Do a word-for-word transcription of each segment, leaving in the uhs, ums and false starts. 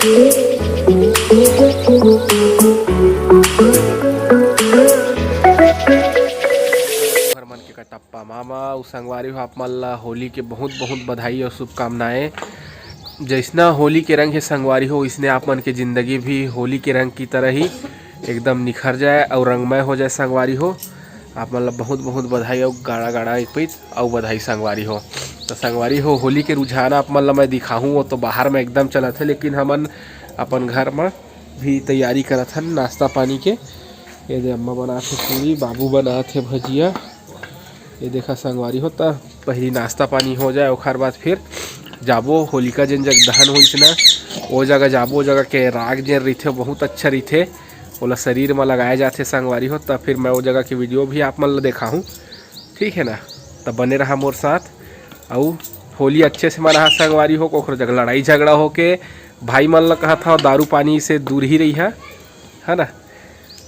घर मन के कटप्पा मामा अउ संगवारी हो, आप मन ला होली के बहुत बहुत बधाई अउ शुभकामनाएं। जैसना होली के रंग हे संगवारी हो, वैसने आप मन के जिंदगी भी होली के रंग की तरह ही एकदम निखर जाए अउ रंगमय हो जाए संगवारी हो। आप मन ला बहुत बहुत बधाई अउ गाड़ा गाड़ा एक पइत अउ बधाई संगवारी हो। तो संगवारी हो, होली के रुझान आप मन ला मैं दिखाहूँ, वो तो बाहर में एकदम चलत हे, लेकिन हमन अपन घर में भी तैयारी करत हन नाश्ता पानी के। ये दे अम्मा बनात हे पूरी, बाबू बनात हे भजिया। ये देखा संगवारी हो, त पहिली नाश्ता पानी हो जाए, ओखर बाद फिर जाबो होलिका जेन जग दहन होइस ना, ओ जगह जाबो, ओ जगह के राग जेन रहिथे बहुत अच्छा रहिथे, ओला शरीर म लगाए जाथे संगवारी हो। त फिर मैं ओ जगह के वीडियो भी आप मन ल देखाहूँ, ठीक है ना? त बने रहा मोर साथ। अउ होली अच्छे से मनाहा संगवारी हो, ओखर जगह लड़ाई झगड़ा होके भाई मन ल कहत हव दारू पानी से दूर ही रहिहा, है ना?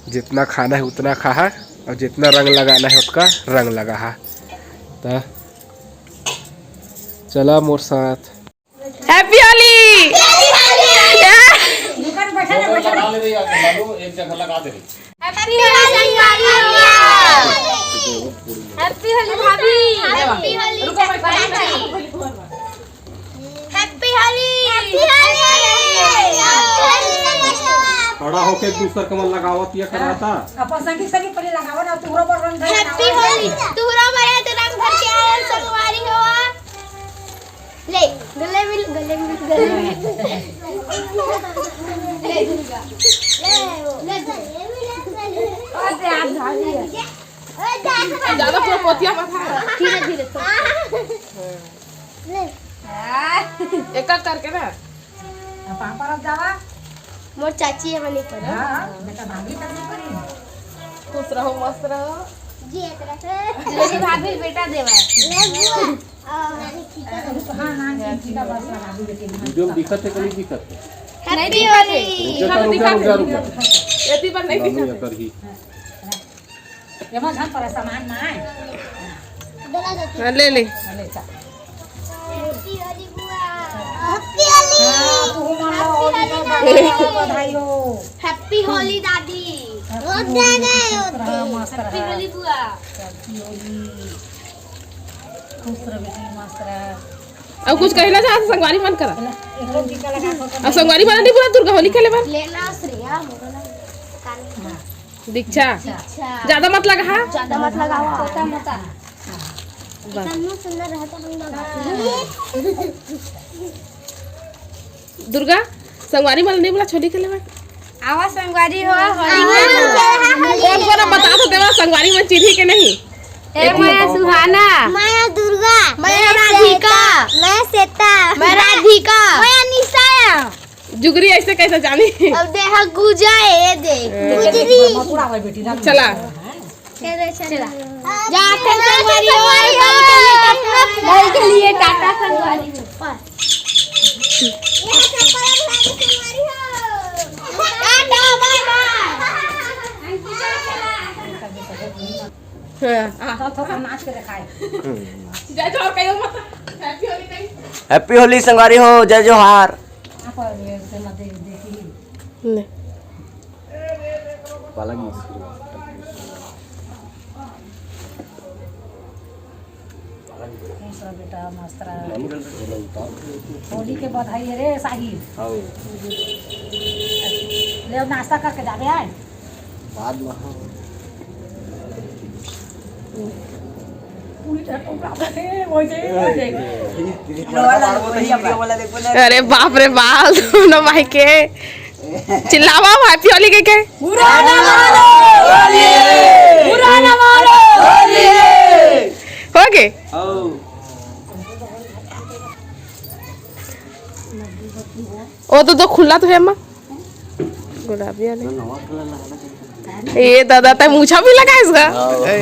जितना खाना है उतना खाहा अउ जितना रंग लगाना है ओतका रंग लगाहा। त चला मोर साथ। हैप्पी होली। हैप्पी होली भाभी। हैप्पी होली। हैप्पी होली। खड़ा होके एक दूसर के मन लगावत या कराता। अपन संगी संगी पहले लगावा ना, तुहरो बर रंग धरे। हैप्पी होली। तुहरो बर रंग धर के आए संगवारी हो। ले, गले मिल, गले मिल, गले मिल। ले दुर्गा। ले, ले। ज्यादा पूरा पोतिया मत। धीरे धीरे। एक एक करके ना। पापा रख जावा। मोर चाची है बनी पर। हाँ, बेटा भाभी तक नहीं पड़ी। खुश रहो, मस्त रहो। जियत रहो। भाभी बेटा देवा। हाँ, हाँ, ठीक है, बस लगा दी बेटी। वीडियो में दिखत है कि नहीं दिखत है? हैप्पी होली। रुक जा, रुक जा, रुक जा, रुक जा। एती पर नहीं दिखत है। एमा झन पर सामान ना आए। हाँ, ले ले। ले चा। हैप्पी होली बुआ। हैप्पी होली। हाँ, तू मन ला होली का बधाई हो। हैप्पी होली दादी। हैप्पी होली, खुश रहा, मस्त रहा। हैप्पी होली बुआ। हैप्पी होली। खुश रह बेटी, मस्त रह। अब कुछ कहना चाहत संगवारी मन करा? अब संगवारी मन नहीं बोला दुर्गा होली खेले बर। लेना श्रेया मोरो ना। दीक्षा। अच्छा। ज्यादा मत लगा हा। ज्यादा मत लगावा। छोटा मोटा। बस। इतना सुंदर रहता हम लोग। दुर्गा, संगवारी मन नहीं बोला होली खेले बर। आवा संगवारी हो, होली खेलो। कौन कौन अब बता तो देवा, संगवारी मन चिन्ही के नहीं? ए, मैं सुहाना। मैं दुर्गा। मैं राधिका। मैं श्वेता। मैं राधिका। मैं अनिशा। जुगरी ऐसे कैसे जानी? अब देखा गुजा है, ये देख। ए। गुजरी। चला। चलो, चलो। जाते संगवारी हो, कल के लिए टाटा। कल के लिए टाटा संगवारी। टाटा, बाय बाय। हाँ। थोड़ा नाच के दिखाए। जय जोहार कहियो मत। हैप्पी होली कहियो। हैप्पी होली संगवारी हो, जय जोहार। आप और ये से मत दे, देखिए। ले। खुश रह बेटा, मस्त रह। होली के बधाई है रे साहिल। हाँ। ले नाश्ता करके जाबे आए। बाद में हाँ। पूरी तरह टोकरा बने, वो जे, वो जे। अरे बाप रे बाप, दोनों भाई के चिल्लावा हैप्पी होली के के। बुरा ना मानो। बुरा ना मानो। हो गए। ओ तो, तो खुला तो है अम्मा। गुलाबी वाले। ये दादा, तय मूछा भी लगा इसका। ए।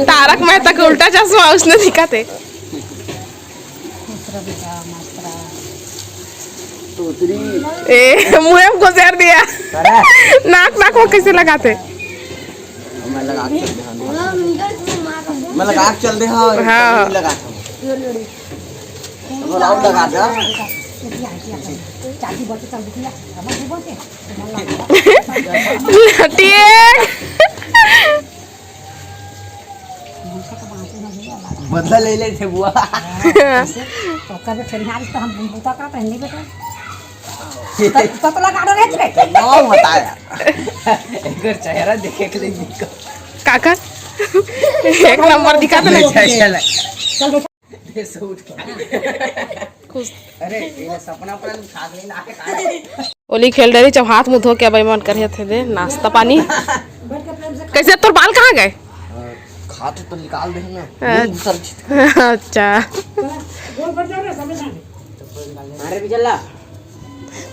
तारक मेहता का उल्टा चश्मा उसने दिखा थे। ए, मुंह में घुसेर दिया। नाक, नाक में कैसे लगाते? मैं लगा के चल दे हाँ। मैं लगा के चल दे हाँ। हाँ। लगा था। अब और लगा दे। लटिएक। बदला ले ले थे बुआ। ओकर में फेर हारिस तो हम बूता करत रहनी बेटा। तब, तब लगा दो रे थे। नाम बताया। एकर चेहरा देखे के लिए निकल। काका, एक नंबर दिखा दे। चल बेटा। खुश। अरे, ये सपना अपना खा ले ना के खा। होली खेल डरी, जब हाथ मुंह धो के अब मन करे थे दे नाश्ता पानी। कैसे, तोर बाल कहाँ गए? खात तो निकाल दे ना। अच्छा। मुंह घुसल। अरे बिजल्ला।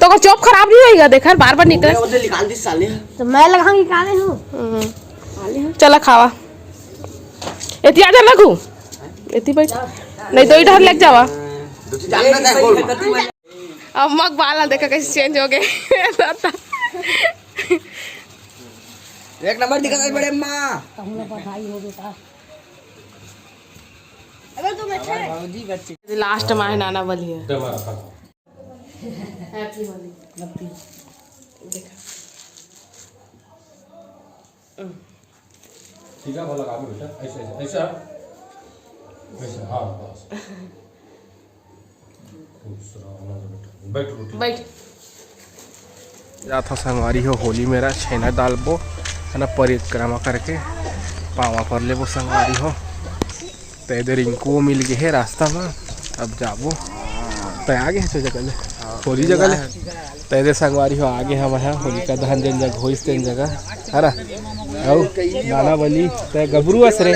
तो अगर चोप खराब नहीं होएगा, देखा बार बार निकल। वो तो निकाल दी साले। तो मैं लगाऊंगी काले हूँ। हम्म। चला खावा। एती आ जा रघु। एती बैठ। नहीं तो इधर लेके जावा। अम्मा के बाल देखा कैसे चेंज हो गए। एक नंबर दिखा था बड़े अम्मा। अबे तुम अच्छा है। लास्ट में है नाना बलिया। हैप्पी होली। देखा। ठीक है, वाला काफी बेटा, ऐसे, ऐसे, ऐसे, ऐसे, हाँ, बस। खुश रहो, आनंद बेटा। बैठ, रोटी। बैठ। जात हो संगवारी हो, होली मेरा छेना डालबो, है ना, परिक्रमा करके पावा पर लेबो संगवारी हो। त एदे रिंकू मिल गे हे रास्ता म, अब जाबो। त आगे हे तो जगह ले, होली जगह ले। त एदे संगवारी हो, आगे हम ह होलिका दहन जेन जगह होइस तेन जगह, है ना? अउ नाना बली, त गबरू अस रे।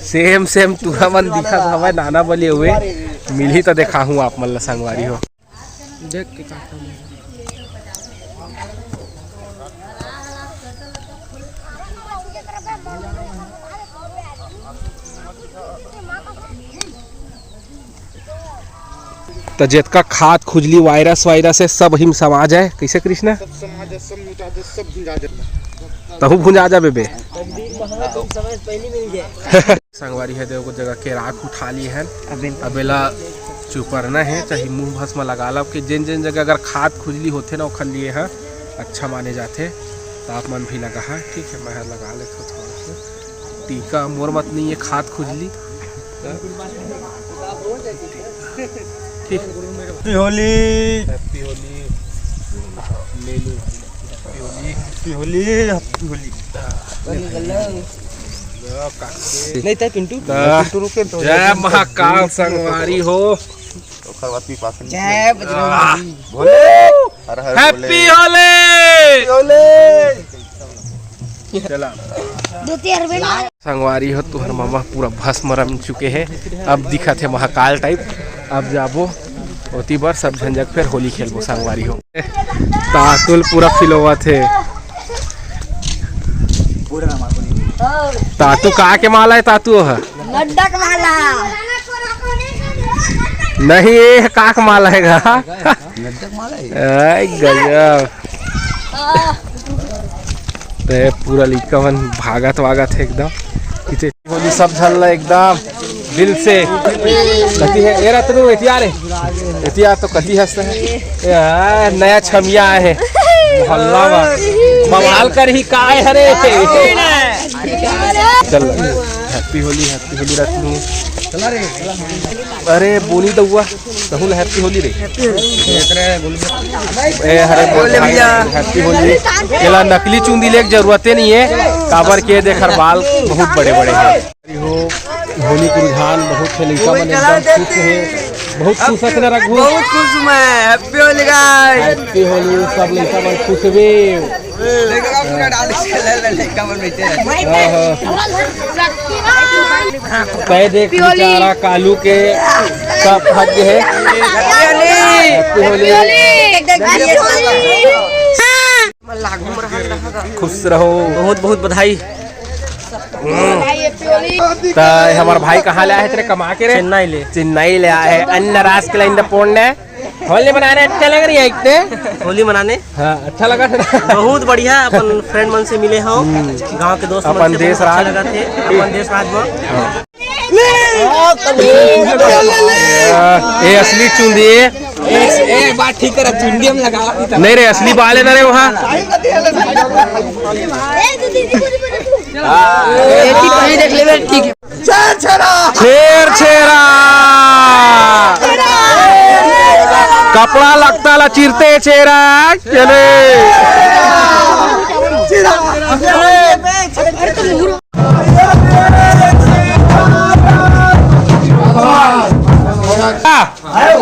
सेम सेम तुरा मन दिखत हवय, नाना बली हुए। मिलही त देखाहूँ आप मन ल संगवारी हो। देख के का करना। त जेतका खात खुजली वायरस वायरस हे, सब हिम समा जाए। कैसे कृष्णा? सब समा जाए, सब मिटा जाए, सब भुंजा जाए। तहु भुंजा जाबे बे। संगवारी हे, देखो जगह के राख उठा लिए हन। अब एला चुपरना हे, चाहे मुंह भस्म लगा लो, कि जेन जेन जगह अगर खात खुजली होथे ना, ओखर लिए ह अच्छा माने जाथे। त आप मन भी लगा हा, ठीक है, मैं ह लगा लेथों थोड़ा सा। टीका मोर मत नहीं है, खात खुजली। ठीक। हैप्पी होली। हैप्पी होली। ले लो। Happy Holi, happy Holi. नहीं तो पिंटू, दा-, पिंटू रुके तो जय महाकाल संगवारी हो। ओकर बाद भी पास नहीं। जय बजरंग बली। भोले। हर हर हैप्पी भोले। होली। होली। चला। दो तीन अरबे संगवारी हो, तुहर मामा पूरा भस्म रम चुके हे। अब दिखत हे महाकाल टाइप। अब जाबो ओती बर, सब झन जग फेर होली खेलबो संगवारी हो। तातुल पूरा फिलोवत हे। तातू का के माला हे तातू ह? गड्ढा के माला। नहीं, ये का के माला हे गा? गड्ढा के माला हे। ए, गजब। ए, पूरा लइका मन भागत वागत हे एकदम। पीछे होली सब झन ला एकदम दिल से कति हे, ए रतनू, एतिया रे, एतिया तो कति हंसते हैं। ए, आ, नया छमिया आए हे मोहल्ला में, बवाल करही काय हरे। चल, हैप्पी होली, हैप्पी होली रतनू। अरे बोनी दउआ, तहू ला हैप्पी होली रे। ए, हरे बोल भैया। हैप्पी होली। एला नकली चुंदी लेके जरूरते नहीं है, काबर के देख एकर बाल बहुत बड़े बड़े हैं। हो, होली के रुझान बहुत है, लइका मन एकदम खुश है, बहुत खुश है ना रघु? बहुत खुश हूँ मैं। हैप्पी होली गाइस। हैप्पी होली, सब लइका मन खुश हुए। देखो, पूरा डाल दिया, लड़का मन बैठे हैं। हाँ, हाँ। पै देख बेचारा कालू के सब भाग्य है। हैप्पी होली। खुश रहो। बहुत बहुत बधाई। त हमर भाई कहाँ ले आए हे तेरे कमा के रे? चेन्नई ले। चेन्नई ले आए हे। अन्न राज के लाइन द पोंड है। होली मनाने अच्छा लग रही है इतने? होली मनाने? हाँ, अच्छा लगा था। बहुत बढ़िया, अपन फ्रेंड मन से मिले हो, हम्म। गांव के दोस्त मन अपन से देश बहुत अच्छा राज। लगा थे, अपन देश राज में। हाँ। ए असली चुंदी, ए, ए, बात ठीक करा, चुंडी में लगा। नहीं रे, असली बाल है ना रे वहाँ। ए, ठीक है। छेर छेरा। छेर छेरा। कपड़ा लत्ता ला चिरते छेरा। चले।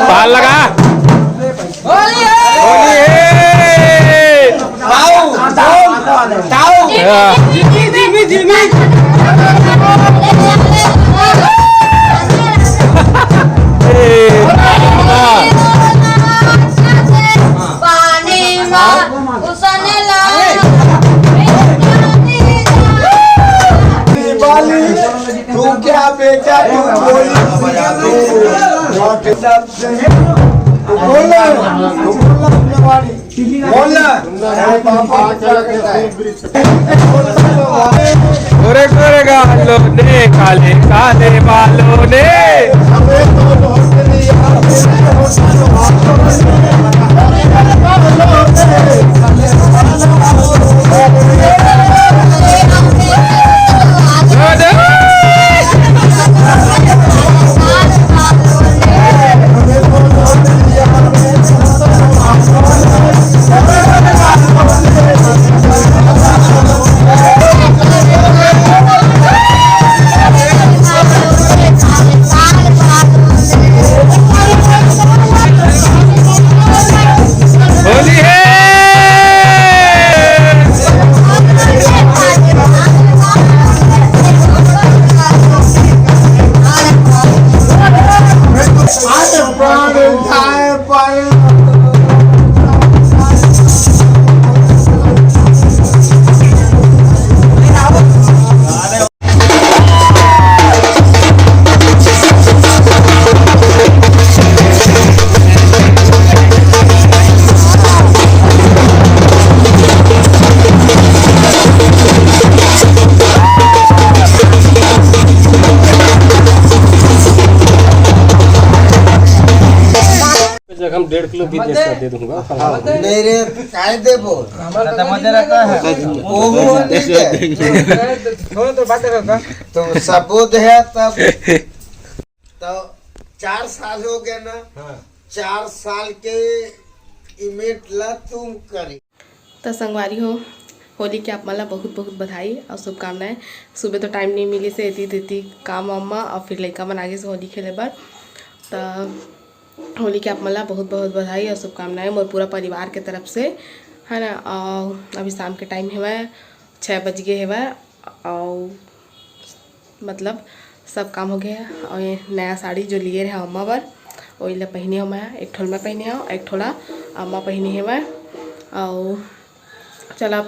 पार लगा। होली है। होली है। ताऊ, ताऊ, ताऊ। हाँ। ए, हाँ। पानी मा उसने ला। दिवाली, तू क्या बेचा, तू बोली, तू बोला। बोल ना, बोल ना, बोल ना। अरे पापा, गोरे गोरे गालों ने, काले काले बालों ने। होली है। जगह हम डेढ़ किलो बीज जैसा दे दूंगा। नहीं रे, काय देबो? वो हो, ठीक है। तो सबूत है तब। तो चार साल हो गया ना। हाँ। चार साल के इमेट ला तुम करी। त संगवारी हो, होली के आप मन ला बहुत बहुत बधाई अउ शुभकामनाएं। सुबह तो टाइम नहीं मिलिस हे, एती तेती काम वाम मा, अउ फिर लइका मन आगे से होली खेले बर। त होली के आप मन ला बहुत बहुत बधाई अउ शुभकामनाएं मोर पूरा परिवार के तरफ से, है ना। अउ अभी शाम के टाइम हेवय, छः बज गे हेवय, अउ मतलब सब काम हो गया। और ये नया साड़ी जो लिए रहे अम्मा बर, वही ला पहिने हव मैं, एक ठो मैं पहिने हव, एक ठो ला अम्मा पहिने हे मैं। और चला,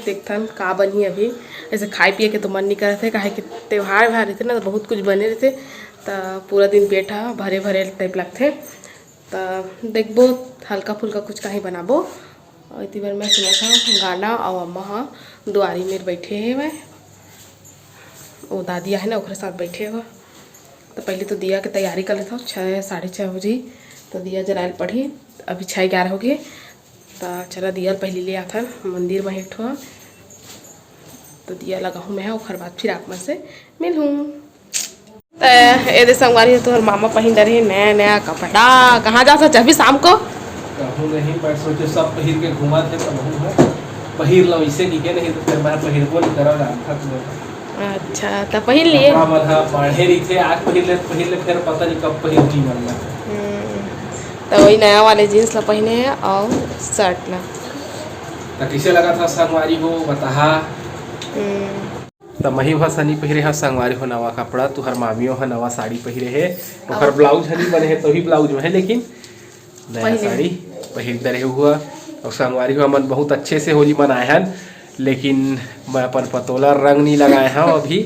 देखथन का बनही अभी। ऐसे खाए पिए के तो मन नहीं करत हे, काहे कि त्योहार व्योहार रहते ना, तो बहुत कुछ बने रहते, तो पूरा दिन पेट ह भरे भरे टाइप लगथे। तो देखबो, हल्का फुल्का कुछ कहीं बनाबो। अउ एती बर मैं सुनत हव गाना, अउ अम्मा ह दुआरी मेर बइठे हेवय, ओ दादी आहे ना, ओकरे साथ बइठे हव। त पहिली तो दिया के तैयारी कर लेथव, छः, साढ़े छः हो जाही, त दिया जलाए ल पड़ही। अभी छः ग्यारह हो गे, त चला दिया ल पहिली ले आथन मंदिर म एक ठो, त दिया लगाहूँ मैं, ओखर बाद फिर आप मन से मिलहूँ। त ए दे संगवारी हो, तोहर मामा पहिन डरे हे नया नया कपड़ा। कहाँ जात हस अभी शाम को? कहूँ नहीं, मैं सोचे सब पहिर के घूमत हे, त वहू ह पहिर लव, इसे की के नहीं, तो फिर मैं पहिरबो नहीं करव, जानथस। अच्छा, त पहिर लिए। कपड़ा मन ह बाढ़े रहिथे, आज पहिर ले, पहिर ले, फिर पता नहीं कब पहिर जी मन ला। हम्म, त वही नया वाले जींस ला पहिने हे अउ शर्ट ला। त कइसे लगत हे संगवारी हो, बताहा। हम्म। त मही भा सनी पहिरे ह संगवारी हो नवा कपड़ा, तुहर मामियो ह नवा साड़ी पहिरे हे, ओखर ब्लाउज ह नी बने हे, तो ही ब्लाउज में हे, लेकिन नया पहिरे साड़ी पहिर डरे हुआ। और संगवारी हो, हमन बहुत अच्छे से होली मनाए हन, लेकिन मैं अपन पतोला रंग नहीं लगाए हव अभी,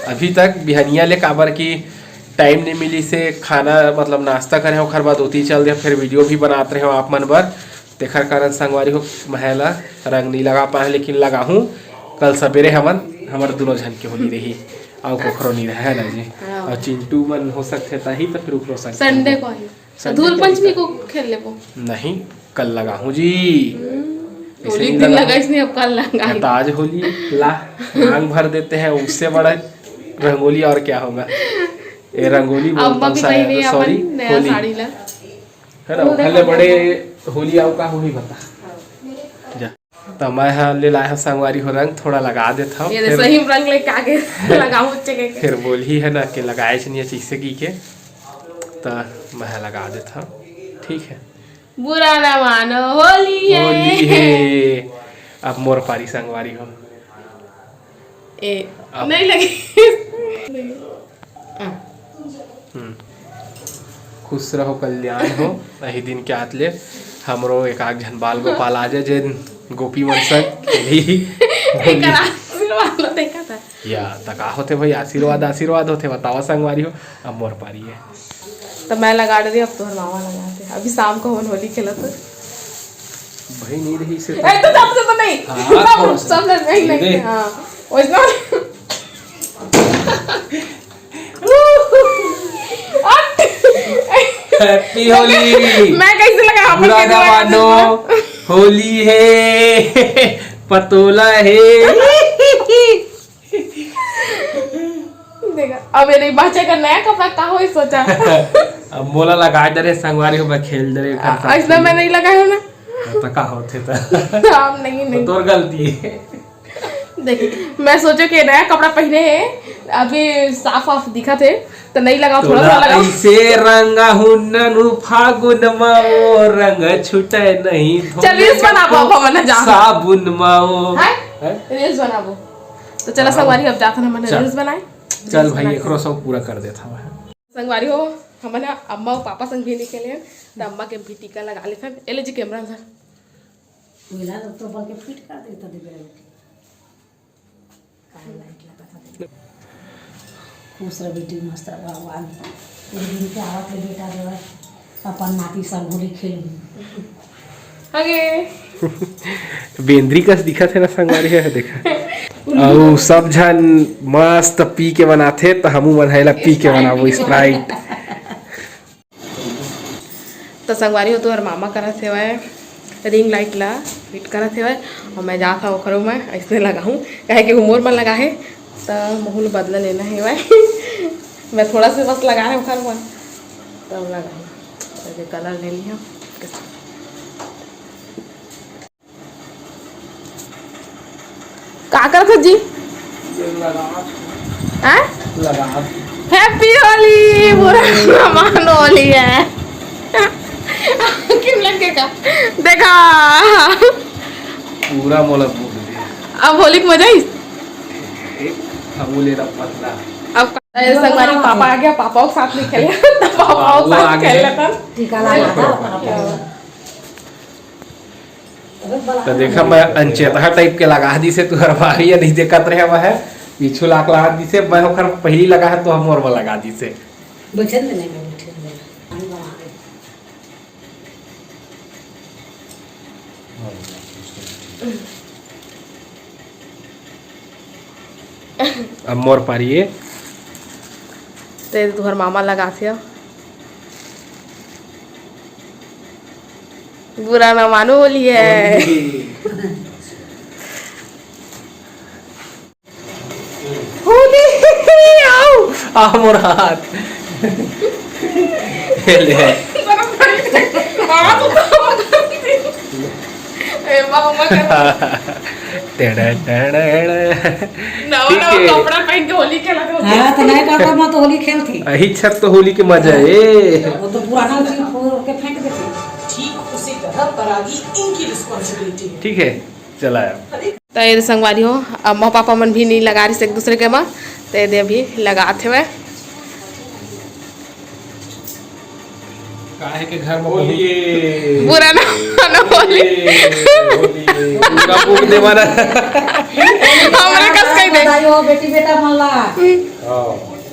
अभी तक बिहनिया ले, काबर कि टाइम नहीं मिलिस हे, खाना मतलब नाश्ता करे हव, ओखर बाद ओती चल दे, फिर वीडियो भी बनात रहे हव आप मन बर। तेखर कारण संगवारी हो, मैं ह ला रंग नहीं लगा पाए, लेकिन लगाहूँ। कल सबेरे हमन, हमर दुनों झन के होली रही, अउ कोखरो नहीं रहे, है ना जी? हाँ। अउ चिंटू मन हो सकथे ताही, त फिर ओकरो संग संडे को आही। धूल पंचमी को खेल लेबो। नहीं, कल लगाहूँ जी। हम्म, ऐसे होली नहीं दिन लगा। लगाइस नहीं, अब कल लगा। तो आज होली ला, मांग भर देते हैं, उससे बड़ा रंगोली और क्या होगा। ये रंगोली बोल अम्मा की बहनी अपन सॉरी, नया होली। साड़ी ला। है ना, वो भले देखो। बड़े होली आओ का होली बता। जा। त मैं ह ले लाए हव संगवारी हो रंग, थोड़ा लगा देत हव, ये दे फिर सही रंग लेके आके लगाऊं बच्चे के। फिर बोलही है ना कि लगाए च नहीं है, चीसे की के, त मैं ह लगा देत हव। ठीक है। बुरा ना मानो, होली है। होली है। अब मोर पारी संगवारी हो। ए, अब नहीं लगी। हाँ। हम्म। खुश रहो, कल्याण हो। यही दिन के आत ले हमरो एक आध झन बाल गोपाल आ जाए, जेन गोपी मन संग खेली। एकर आशीर्वाद ला देखा था। या, त का होथे भाई, आशीर्वाद, आशीर्वाद होथे, बतावा संगवारी हो। अब मोर पारी है। तो मैं लगा डरी, अब तोहर मामा लगाथे। अभी शाम को हमन होली खेलत। भाई नहीं रही से ए, तो सब, सब नहीं। हाँ, सब, थोड़ा सा। सब नहीं, नहीं, दे। हाँ। वैसे Happy होली। मैं कैसे लगा? अपन बुरा कैसे ना लगा? मानो, होली है, पतोला है। देखा, अब ये नहीं बाचे का नया कपड़ा का होई सोचा। अब मोला लगा डरे संगवारी हो, मैं खेल डरे घर आ, संग ऐसा खेल। मैं नहीं लगाया हूँ ना। तो का होथे त? आप नहीं, नहीं। तोर गलती है। देखिए, मैं सोचे कि नया कपड़ा पहने हैं, अभी साफ साफ दिखा थे, तो नहीं लगा, थोड़ा थोड़ा लगा। ऐसे रंगा हुन्नन फागुन मा, वो रंग छूटे नहीं, चल, धोने reels बना, का पापा, वरना जा। साबुन मा वो। हैं? हैं? Reels बनाबो। तो चला हाँ। संगवारी, अब जात हन हमन चल। Reels बनाए। चल Reels भाई, बना के एकरो सब पूरा कर देत हवं। संगवारी हो, हमन ह अम्मा अउ पापा संग भी निकले हन, त अम्मा के भी टीका लगा लेथन। ए ले जी camera धर। मिला तो, तो बल के fit कर देता दे बेरा बेटी। काहे light लगा था? खुश रह बेटी, मस्त रह भगवान। एक दिन के आवत ले बेटा देवर, अपन नाती संग होली खेलू। अगे। बेंदरी कस दिखत हे ना संगवारी, हे देखा। अउ सब झन मस्त पी के बनाथे, त हमू मन हेला पी के बनाबो Sprite। त संगवारी हो, तोहर मामा करत हेवय ring light ला fit करत हेवय, अउ मैं जात हव ओखरो में अइसने लगाहूँ, काहे कि हुमोर मन लगा हे, त महू ल बदला लेना हेवय। मैं थोड़ा से बस लगा हे ओखर में, तब लगाहूँ। अरे colour ले लिहा। का करत हो जी? हैं? Happy होली, बुरा ना मानो, होली है। किन लग के का? देखा। पूरा मोला बोल दे। अब होली के मजा आई? एक हमू ले रहा पतला। अब का-, अरे संगवारी पापा आ गया, पापा के साथ नहीं खेले। तो पापा के बाबू आ साथ खेल गए। लेता। टीका लगा था। तो देखा, मैं अनचेतहा type के लगा दिसे, तुहर भाभी या नहीं देखत रहे, वह पीछू लाख लगा दिसे, मैं ओखर पहली लगा है, तो हम और लगा दिसे। बचन में नहीं, मैं बचन में। पानी बना दे। अब मोर पारी ए। ते तुहर मामा लगाथे। बुरा ना मानो, होली है। होली, आओ। आ मोर हाथ। ले। ए, मामा कर। टेढ़े, टेढ़े। नवा, ठीक नवा है। कपड़ा पहन के होली खेलत होथे। हाँ, तो नया कपड़ा में तो होली खेलथी। यही छत तो होली के मजा है। वो तो पुराना चीज फोड़ के फेंक देती। ठीक उसी तरह परागी इनकी responsibility है। ठीक है, चला यार। त ये दे संगवारी हो, अम्मा पापा मन भी नहीं लगा रही से एक दूसरे के मा, त ये दे अभी लगात हेवय। काहे के घर में होली। बुरा ना, ना होली। होली। पूरा फूक दे वाला। हमरे कस कह दे। बधाई हो बेटी बेटा मन ला। हाँ।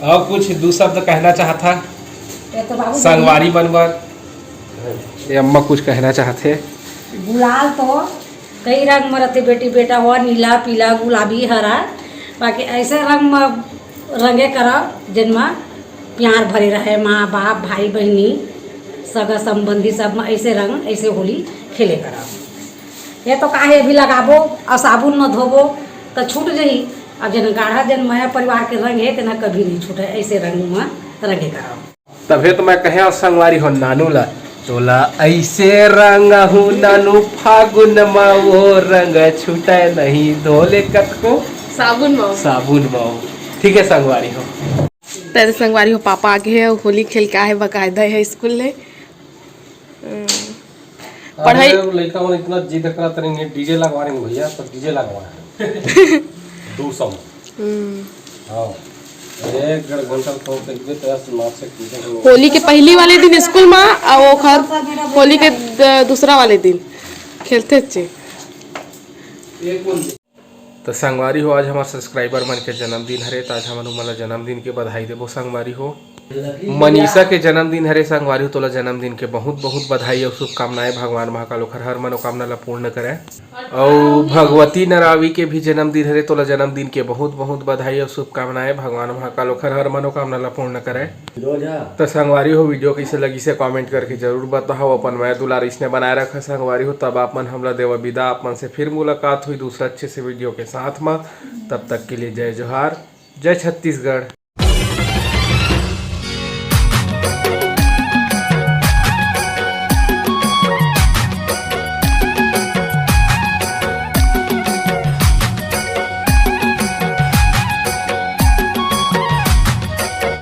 और कुछ दो शब्द कहना चाहता ये तो बाबू संगवारी बनवर। ये अम्मा कुछ कहना चाहते। गुलाल तो कई रंग म रथे बेटी बेटा हो, नीला, पीला, गुलाबी, हरा, बाकी ऐसे रंग म रंगे करा जेन म प्यार भरे रहे, माँ, बाप, भाई, बहिनी, सगा संबंधी सब में ऐसे रंग, ऐसे होली खेले करब। ये तो काहे अभी लगाबो और साबुन में धोबो तो छूट जाही। अब जन गाढ़ा जन मया परिवार के रंग है, तेना कभी नहीं छूटे, ऐसे रंग में रंगे करब। तभे तो मैं कहे और संगवारी हो नानू ला, तोला ऐसे रंग हूँ नानू फागुन मा, वो रंग छूटे नहीं धोले कतको साबुन माओ। साबुन माओ। ठीक है संगवारी हो। तेरे संगवारी हो, पापा आगे है, होली खेल के आए बकायदा है स्कूल ले। हम्म। पढ़ाई अरे, लड़का मन इतना जिद करा तेरे डीजे लगवा रहे हैं भैया, तो डीजे लगवा रहे हैं। दो सौ। हम्म। हाँ। एक डेढ़ घंटा तो देखबे तो ऐसे नाच से कूदे हैं। होली के पहली वाले दिन स्कूल में, आ ओखर होली के द-, दूसरा वाले दिन खेलते चे। तो संगवारी हो, आज हमार सब्सक्राइबर मन के जन्मदिन हरे, तो आज हमन उमन ला जन्मदिन के बधाई देबो संगवारी हो। मनीषा के जन्मदिन हरे संगवारी हो, तोला जन्मदिन के बहुत बहुत बधाई और शुभकामनाएं। भगवान महाकाल ओखर हर मनोकामना ला पूर्ण करे। और भगवती नरावी के भी जन्मदिन हरे, तोला जन्मदिन के बहुत बहुत बधाई और शुभकामनाएं। भगवान महाकाल ओखर हर मनोकामना ला पूर्ण करे। तो संगवारी हो, वीडियो कैसे लगी से कमेंट करके जरूर बताओ। अपन मया दुलार इसने बनाए रखा संगवारी हो। तब आप मन हमला देवा विदा, आप मन से फिर मुलाकात हुई दूसरा अच्छे से वीडियो के साथ में। तब तक के लिए जय जोहार, जय छत्तीसगढ़।